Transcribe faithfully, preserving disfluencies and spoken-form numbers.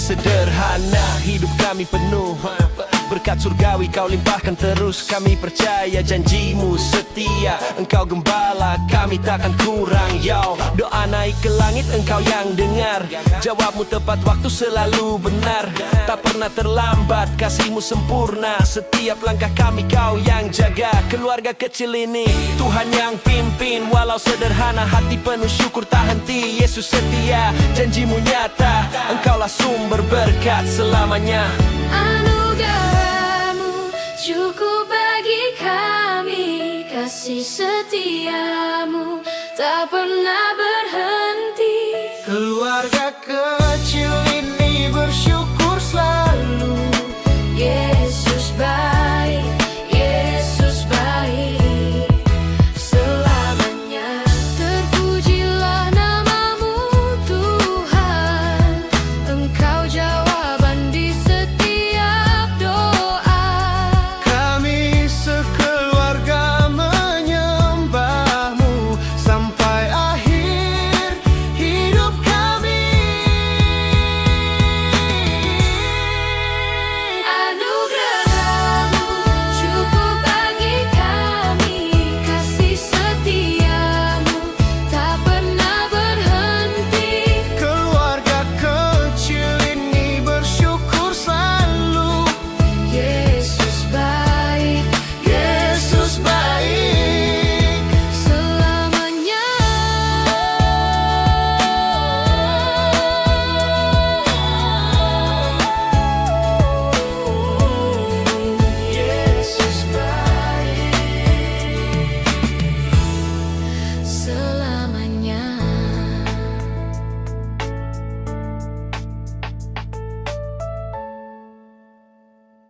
Sederhana, hidup kami penuh berkat surgawi Kau limpahkan terus. Kami percaya janji-Mu setia. Engkau gembala, kami takkan kurang. Yo, doa naik ke langit, Engkau yang dengar. Jawab-Mu tepat waktu, selalu benar. Tak pernah terlambat, kasih-Mu sempurna. Setiap langkah kami, Kau yang jaga. Keluarga kecil ini, Tuhan yang pimpin. Walau sederhana, hati penuh syukur tak henti. Yesus setia, janji-Mu nyata. Engkaulah sumber berkat selamanya. Anugerah-Mu cukup bagi kami. Kasih setia-Mu tak pernah berhenti. Keluarga